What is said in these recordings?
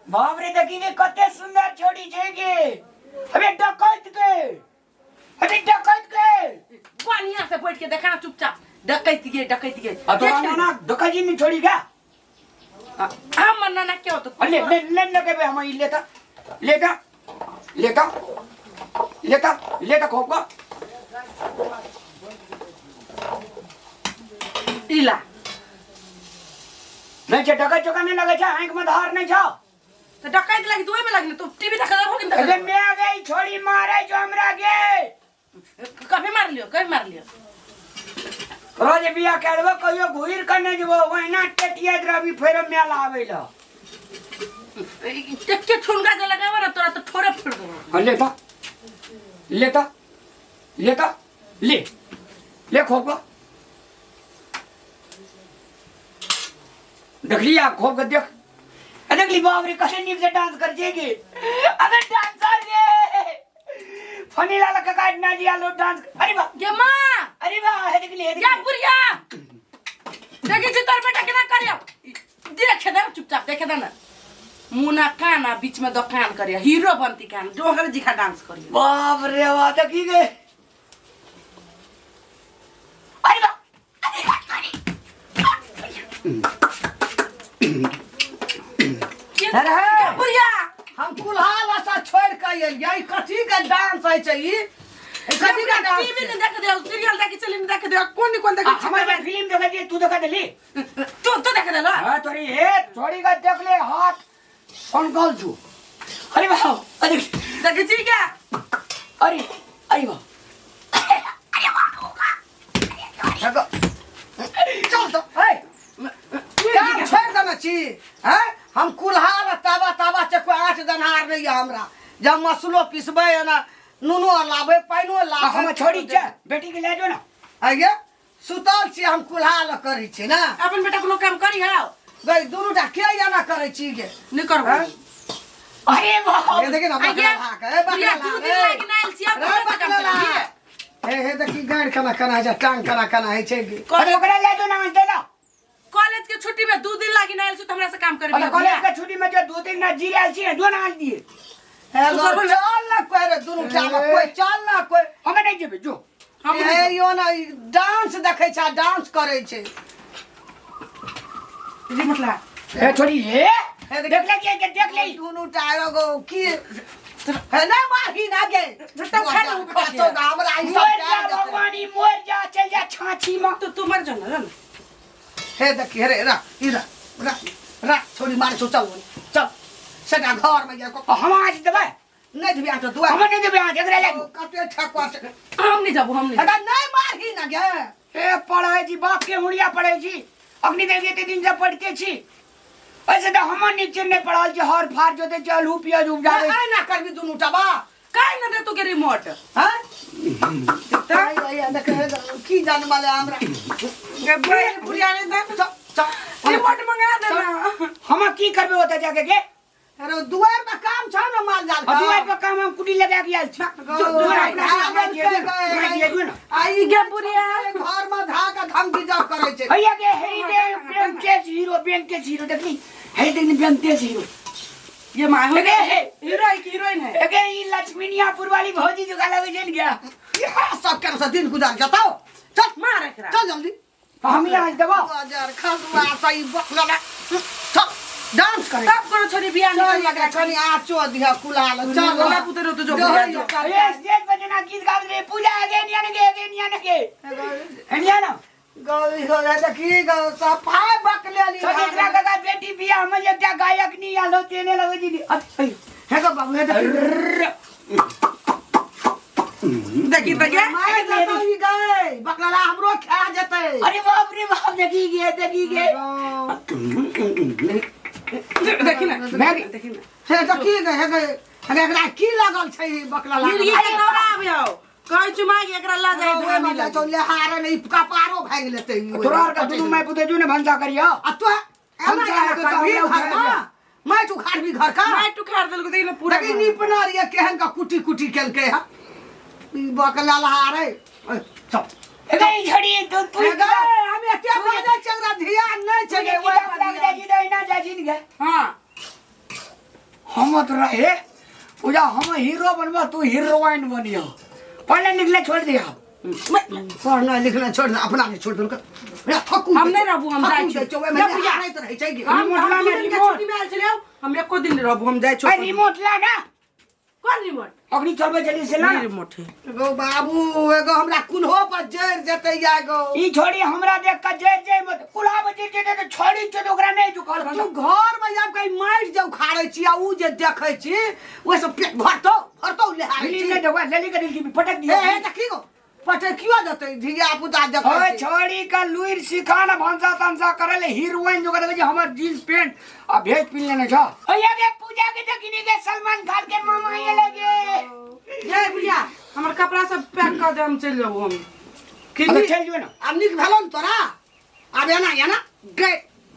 बाप रे, देखी गे कते सुंदर छोड़ी छै गे। अबे डकैत के, अबे डकैत के। बढ़िया से बैठ के देखा चुपचाप, डकैत गे, डकैत गे। आ तोरा नाना डकैत जी नहीं छोड़ी गा? हम नाना के होतो? ले ले ले ले के हम ई लेता लेता लेता लेता लेता खोप का। इला नहीं छे, डकैत चोका नहीं लगे छे, आंख में धार नहीं छो। तो डकैत लगी तो ओइ में लगने, तू टीवी देख हो कि? अरे मैं गई छोड़ी मारे जो हमरा के। कभी मार लियो, कभी मार लियो। रोज बिया कह देबो, कहियो घुर के नहीं जेबो, वहिना टेटियाइत रहबी, फेर मेला आबै ल। के छुनका जे लगाबो ना तोरा तो ठोरे फोड़ देबो। हाँ, लेता लेता लेता ले ले खोप का देख लिया, खोप के देख। अरे देख ली, बाप रे, कैसे नीक से डांस कर जेगी। अबे डांसर गे फनी लाल काका ना जी आलो डांस। अरे वाह गे मां, अरे वाह, हे देख ली, हे देख गे ली। बुढ़िया, देखी छी तोर बेटा केना करियो? देखे दे चुपचाप, देखे दे ना। मुना काना बीच में दुकान करियो, हीरो बनती कान जोहर जिखा डांस करियो। बाप रे वाह, देखी गे। अरे वाह, अरे वाह, अरे। अरे गे बुढ़िया, हम कुल्हा लसा छोड़ के एलियै, ई कथी के डांस होइ छै? ई ई कथी के डांस? टीवी ने देख दे, सीरियल देख चली ने देख दे, कोन कोन देख। हमारे फिल्म देखा दिए, तू देखा देली। तू तू देख दे लो। हाँ तोरी हे छोड़ी का देख ले, हाथ सनकल छु। अरे वाह, अरे देख छी क्या? अरे अरे वाह, अरे वाह। चल तो ए काम छोड़ देने छी हैं। हम कुल्हा ल ताबा ताबा चको आँच दनहार नहीं है हमरा, जब मसलो पिसबै ना, नूनो लाबै, पानिओ लाबै। हम छोड़ी छे, बेटी के ले जो ना। आगे सुतल छी, हम कुल्हा ल करै छी ना। अपन बेटा कोनो काम करी हाउ गई दुनू टा के एना करै छी गे? नहीं करबो। हैं? अरे वाह, हे देखी ना। आगे, बकला के ए बुढ़िया, बकला दू दिन लागि नायल छी, अब रे ककरा से काम बकला करबिही? हे हे देखी, गाड़ केना केना होइ छै, टांग केना केना होइ छै गे। अरे ओकरा ले जो ना, देला। कॉलेज के छुट्टी में 2 दिन लागी नायल छी त हमरा से काम करबी? अरे कॉलेज के छुट्टी में जो 2 दिन ना जी आयल छी, दो ना दिए। हे तू गो, करबो ना? चल ना कोई रे, दुनू टा में कोई चल ना कोई। हम नहीं जेबे, जो। हम हे यो ना, ई डांस देखै छै, डांस करै छै। रिमोट ला। ए छोड़ी हे हे देख ले के देख ले। दुनू टा एगो की हे ना मारही ना गे। झट्टा खा लेबो बेटा के। खसो हमरा ई सब मोर जा क्या देतै? भगवानी, मोर जा, चल जा छाछी में। तू तू मर जो ना, ना। हे देखी, हे रे रा ई रा रा रा छोड़ी मारे छौ, चल चल सेटा घर में जा को। हम आज देबै। नहीं देबी आटो दुआ। हम नहीं देबै आज, एकरा ले जो। कते ठकुआ से हम नहीं जाबो, हम नहीं। अगर नहीं मारही ना गे। ए पढ़ै छी, बाप के हुड़िया पढ़ै छी, अग्नि देवी एते दिन से पढ़ते छी। ऐसे तो हमर नीचे नहीं पढ़ल छी, हर फार जोते छी, आलू प्याज उपजाबै। नहीं ना करबी दुनू टा बा। काहे ना दे तू के रिमोट? हाँ आई आई देख, की जानमाले हमरा गे बुढ़िया, बुढ़िया ने दे। चल चल। रिमोट मंगा दे ना। हम की करबे ओतऽ जाके गे? अरे दुआर पर काम छ ना, माल जाल आ दुआर पर काम, हम कुटी लगा के आयल छी। जो जो अपना अपना दिए दू ना, अपना दिए दू ना। आई गे बुढ़िया। घर में धाक धम गिजब करै छै। भैया के हे रे व्यंकटेश हीरो, व्यंकटेश हीरो देखली, हे देखनी व्यंकटेश हीरो। ये मां हो। एगे हे। हीरो है कि हीरोइन है? एगे ई लक्ष्मीनियापुर वाली भौजी जो लगे छै ने गया। इएह सब केना से दिन गुजार जताओ, चल मार एकरा। चल जल्दी। हम यहाँ आज देबो। 2000 खसुआ सही बकला, चल डांस करे। तब कोनो छोरी बियाह चल नहीं लगा छनी आचो दिह कुलाल, चल। हमरा पुत्र तो जो बुढ़िया जो। ए स्टेज पर जना गीत गाबे रे पूजा, आगे निया ने गे, आगे निया ने गे, निया ना। गौरी हो रे, देखी गौ सफाई बकले ली। सब एकरा काका बेटी बियाह में एकटा गायक नी आलो तेने लगे जी। अरे हे गो बाबू, हे देखी। देखी त गे। माय जतौ ई गई बकला हमरो खा जेतै। अरे बाप रे बाप, देखी गे, देखी गे। देखी ना। मैं देखी ना। हे देखी गे, हे गे, हे एकरा की लागल छै ई बकला लागल? मिर्गी के दौरा आबे हो, कहै छु मागे एकरा ल जाय धामी जा लग। चल हारे नहीं कपारो भांग लेतै ई। तोरा आर के दुनू माय पुते जो ने भनसा करियो। आ तो हम चाहे तो करबी हमरा घर उखाड़ में लिया। माटि उखाड़बी घर का? माटि उखाड़ देलको, देखी ना पूरा। देखी निपना रहिए केहन का कुटी कुटी केलकै हा ई बकला लहारे। ए, चल। एगे ई झड़ी तो तू ए गए, हम एते बाजै छियै, ओकरा ध्यान नहि छै गे, ओहि पर लग ध्यान। जाइ छी तऽ एना जाइ छी ने गे। हां। हम तो रहे पूजा हम हीरो बनबा तू हीरोइन बनियो पढ़ने लिखने छोड़ दिया पढ़ना लिखना छोड़ दे अपना के छोड़ देलक रे थकू हम नहि रहबू, हम जाइ छी। छी ओहिमे जा पूजा। नहि रहै छै गे हम रिमोट हम ला दू ना, दिन के रिमोट। छुट्टी में आयल छलियौ हम एको दिन नहि रहबू हम जाइ अरे छी रिमोट ला ना कोन रिमोट अग्नि चलबे चली से ला ना। रिमोट है एगो बाबू एगो हमरा कुल्हो पर जरि जेतै या एगो ई छोड़ी हमरा देख के जे जे मत कुला बजे जे जे छोड़ी छो तो ओकरा नहीं झुकल तू घर में जाब कहीं मारि जे उखाड़ै छी आ ऊ जे देखै छी ओहि से पेट भरतौ भरतौ लेहारै फिल्म छी नहीं देखा लेली के दिल की पटक ए दिया हे तऽ की गो पटकियो देतै धिया पुता देखै ओए छी। छोड़ी का लुइर सिखा ना भंसा तंसा करे ले हीरोइन जो करे जे हमर जींस पैंट आ भेज पिन लेने छ ओए गे पूजा के देखनी के सलमान खान के मामा ये लगे ये बुढ़िया हमर कपड़ा सब पैक कर दे हम चलि जाबू हम की अबे नीक- चल जो ना आब नीक भेलौ ने तोरा आब एना एना गे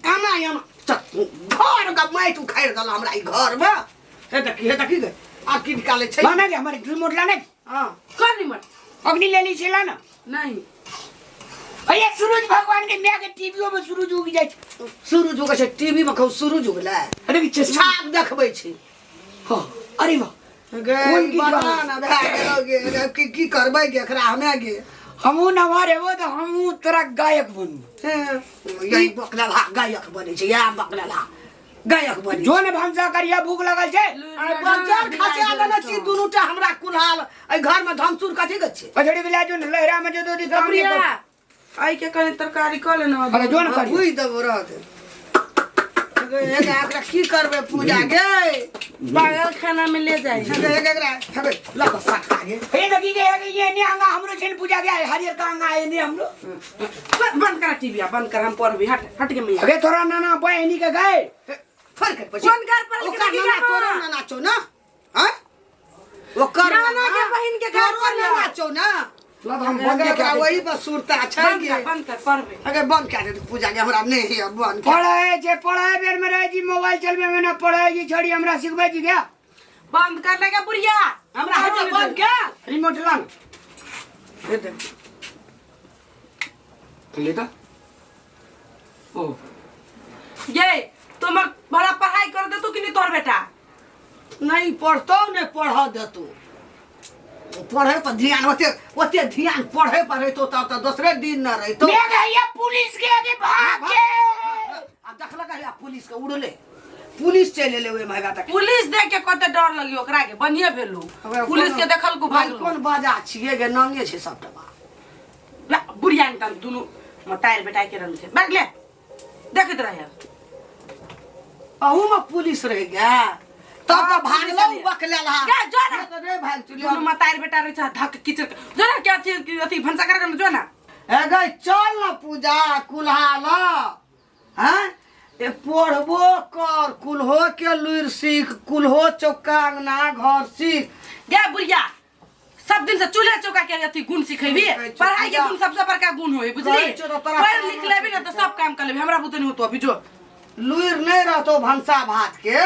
एना एना चल घर का माटि उखाड़ि देल हमरा ई घर में हे देखी हे देखी गे आब की निकालै छै लाना के हमारे रिमोट लाना हाँ कोन रिमोट अग्नि ले ली से लाना नहीं अरे सूरज भगवान के म्या के टीवीओ में सूरज उग जाय छै सूरज उगै छै टीवी में कहू सूरज उगलै अरे की चश्मा छाप देखबै छै हाँ अरे वाह गे कोन की बता गाँव? ना भए गेलौ गे गे, की की करबै गे एकरा हमे गे हमहूँ नमहर हेबो तऽ हमहूँ तोरा गायक बनबो हे, यही बकलेलहा गायक बनै छै इएह बकलेलहा गायक बनै जो ने भनसा करिया भूख लगल छै आ बज्जर खसा देने छी दुनू टा हमरा कुल्हाल एहि घर में धमसुर कथी के छै पछड़ी बिला जो ने लहरा में जो दो दी काम नहीं गबरिया आई के कनी तरकारी कऽ लेना अरे जो ने करिया भुजि देबो रह दे गे, एकरा एकरा की करबै पूजा गे पागल खाना में ले जाई गे, एकरा हे गे, लऽ कऽ सटका गे हे देखी गे हे ये ने आंगा हमरो छन पूजा गया हरियर का आंगा है ने हमरो बंद कर टीवी बंद कर हम पढ़बी हट हट के मैया अगे तोरा नाना बहनी के गए फर के पछी कोन घर पर ओकर के नाना देखी तोरो गे नाना छौ ना आँय? ओकर नाना के बहिन के घर तोरो पर नाना छौ ना ला तो हम बंद अगर के ओकरा वही पर सुरता छै बंद गे कर बंद कर पढ़बे अगर बंद कए दे पूजा के हमरा नहीं है बंद कए पढ़े जे पढ़े बेर में रहे जी मोबाइल चलबे में ना पढ़े जी छोड़ी हमरा सिखबे जी गया बंद कर लेगा बुढ़िया हमरा हेतै बंद के रिमोट लान दे दे ले तो ओ ये तुमर भला पढ़ाई कर दे तू कि नहीं तोहर बेटा नहीं पढ़तो नहीं पढ़ देतो पढ़े पर ध्यान ओते ओते ध्यान पढ़े पर रहितो तब तऽ दोसरे दिन न रहितो मैं गया पुलिस के आगे भाग के आ देखलक है पुलिस के उड़ले पुलिस चलि एलै ओहि महगा तक पुलिस देख के कते डर लगी ओकरा के बढ़िया भेलू पुलिस के देखल को भागलू कोन बाजा छियै गे नंगे छै सबटा बा ला, बुढ़िया ने तन दुनू मतार बेटा के रंग छै बैठ ले देखैत रहे अहू में पुलिस रह गया तब हाँ, तऽ पुलिस भागलौ एलै। बकलेल हा जा, जो ना। तऽ नहि भागि चुलियो दुनू मतार बेटा रहे छै धक कीचड़ के। जो ना क्या अथी अथी भनसा कर के जो ना ए गई चल ना पूजा कुल्हा ल हैं ए पढ़बो कर कुल्हो के लुरि सीख कुल्हो चौका अंगना घर सीख गे बुढ़िया सब दिन से चूल्हा चौका के अथी गुण सिखेबी कहै छौ, पढ़ाई के पूजा। गुण सबसे बड़का गुण होय बुझली कहै छौ तऽ तोरा पढ़ लिख लेबी ना तो सब काम कर लेबी हमरा बुते नहीं होतो अभी जो लुरि नहि रहतौ भनसा भात के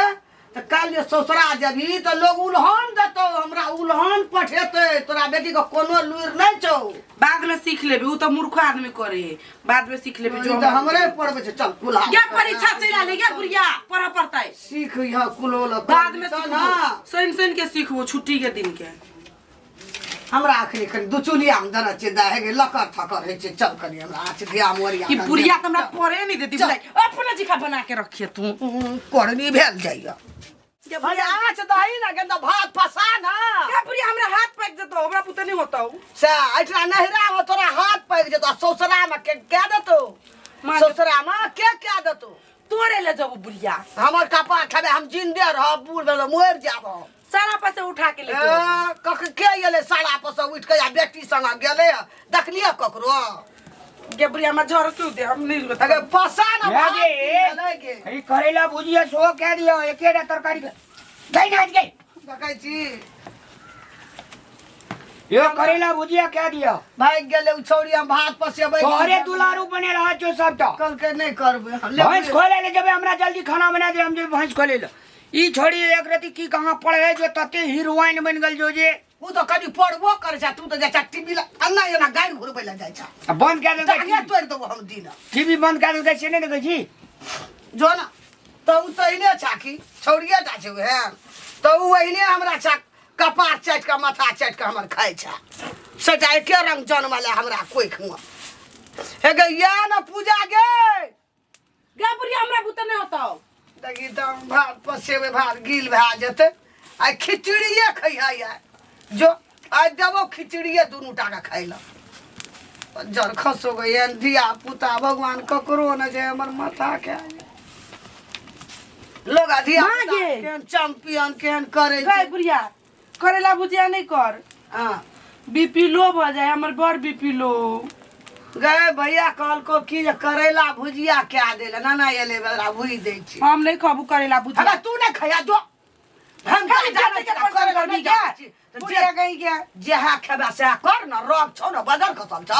तऽ काल्हि जे ससुरा जेबही तऽ लोग उल्हन देतौ हमरा उल्हन पठेतै तोरा बेटीके कोनो लुरि नहि छौ बाद में सीख लेबी उ तो मूर्ख आदमी करे है बाद में सीख लेबी जो ई तऽ हमरे पढ़बै छै चल कुल्हा क्या परीक्षा चलि आले क्या बुढ़िया पढ़ पड़तै सीख यह कुल्हो लऽ बाद में तऽ सीखबो ना सुनि सुनि के सीखबो छुट्टी के दिन के हमरा अखनी कनि दू चुलिया मे देने छियै दाइ हे गे लकर थकर होइ छै चल कनि हमरा आँच धिया मोरिया ई बुढ़िया तऽ हमरा पढ़े नहीं देती चल। बुझाइ अपने जिखा बना के रखिए तू करनी भेल जाइए भले आँच दही ना गेंदा भात फसा ना क्या बुढ़िया हमरा हाथ पाकि जेतौ हमरा पुते नहीं होतौ से एहिठिना नहिरा मे तोरा हाथ पाकि जेतौ आ ससुरा मे के कए देतौ माँ के- ससुरा मे के कए देतौ तोरे ले जबो बुढ़िया हमर कपार खेबै हम जिन्दे रहब बूढ़ भेल मरि जाब हम सारा पैसा उठा के ले ए, कख के एलै सारा पर से उठि कऽ आ बेटी संग गेलै देखलियै ककरो गे बुढ़िया हमरा झर क्यों दे हम नहीं अगे पसा ना लए भात गे। गेलै गे ई करेला भुजिया सेहो कए दियौ एकेटा तरकारी के गई ना गई देखै छी यो करेला भुजिया कए दियौ भागि गेलै उ छौड़ी हम भात पसेबै तोहरे दुलारू बने रह छौ सबटा कहलकै नहि करबै हम लेबै। भैंस खोले ले जेबै हमरा जल्दी खाना बना दे हम जेबै भैंस खोले ले ई छोड़ी एक रति की कहाँ पढ़े जो तते हीरोइन बन गेल जो जे उ तऽ कनि पढ़बो करै छै तू तऽ जाइ छै टीवी लग अन्ना एना गाड़ि घुरबै लए जाइ छै आ बंद कए देलकै टांगे तोड़ि देबो हम दिन टीवी बंद कए देलकै से नहि देखै छी जो ना तऽ ओ तऽ अहिने छाकी छौड़िए टा छै उएह तऽ ओ अहिने हमरा छा कपार चाटि कऽ माथा चाटि कऽ हमर खाइ छै सेटा एके रंग जनमल है हमरा कोखिमे हे गे या ने पूजा गे। गे बुढ़िया, हमरा बुते नहीं होता। देखी तऽ भात पसेबै, भात गील भए जेतै। आइ खिचड़िए खैहा आइ, जो आइ देबो खिचड़िए दुनू टाके खाइ लए। जर खसो गई एहन धिया पुता भगवान ककरो नहि छै। हमर माथा के लोग आ धिया माँ पुता गे। केहन चैंपियन केहन करै गए छै। बुढ़िया, करेला भुजिया नहीं कर। हाँ। बीपी लो भ जाए हमर, बड़ बीपी लो। गए भैया कहलको कि जे करैला भुजिया कए देले नाना एलै बदरा भुजि दै छी। हम नहीं खाबू करेला भुजिया। हमे तू नहि खैया जो हम। खाली जानै जाते के छी, पसंद करैला करबी नहि क्या? जानै छी। तऽ बुढ़िया गई क्या? जेहा खेबा सएह कर न, रग छौ न, बदल खसल छ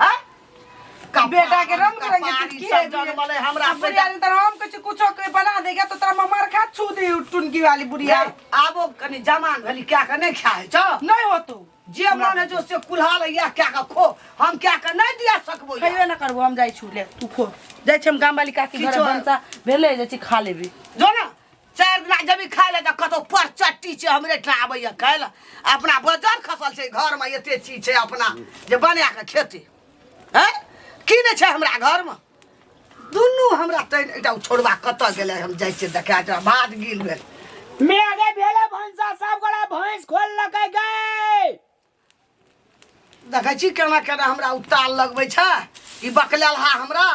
हैं? बेटा के रंग बिरंग के कपारी चीज की सब है। जनमलै हमरा। अब बुढ़िया ने तर हम कुछ कुछो के बना देगा तो तेरा मार खा छू दे टुनकी वाली बुढ़िया। आबो कनि जमान भेली क्या के नहि खाय छौ? नहीं हो तू। जे मन है जो से कुल्हा लैया क्या के खो, हम क्या के नहि दिया सकबो। खैबे ना करबो, हम जाइ छु, ले तू खो। जाइ छी हम गाम वाली काकी घर। किछो- भनसा भेलै, जाइ छी खा लेबे। जो ने 4 दिना जबी खाय ले तऽ कतौ पर चट्टी छै, हमरे ठाम आबैया खाय लए। अपना बजर खसल छै, घरमे एते चीज छै अपना जे बना कऽ खेतै हैं? की नहि छै हमरा घरमे? दुनू हमरा तैन एकटा ओ छोड़बा कतऽ गेलै? हम जाइ छियै देखा कऽ, भात गिल भेल। मेरे भेले भनसा, सब गोड़ा भैंस खोल लकै गए। देखै छी केना केना हमरा ओ ताल लगबै छै ई बकलेलहा। हमरा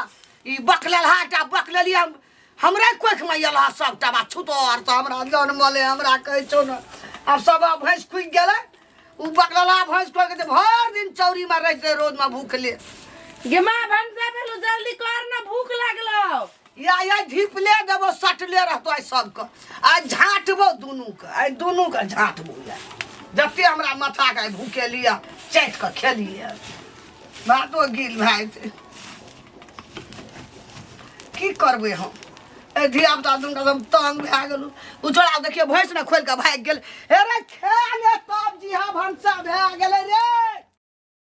ई बकलेलहा एकटा बकलेली हम हमरे कोखिमे एलहा। सबटा बात छुतर तऽ हमरा जनमलै। हमरा कहै छौ ने, आब सब भैंस खुगि गेलै। ओ बकलेलहा भैंस खोलि के भरि दिन चौरीमे रहितै रोजमे भूखले। गे माँ, भनसा भेलो, जल्दी कर ना, भूख लागलो। या या धीपले देबो, सटले रहतो आइ सबके। आइ झाँटबो दुनूके, आइ दुनूके झाँटबो। या जते हमरा माथाके आइ भूखेलियै, चाटि कऽ खेलियै, भातो गिल भए जेतै। की करबै हम एहि धिया पुता दुनू हम तंग भए गेलहुँ। ओ छोड़ा देखियौ, भैंस ने खोलि कऽ भागि गेल। हे रे, खा ले तब। जी हाँ, भनसा भए गेलै रे।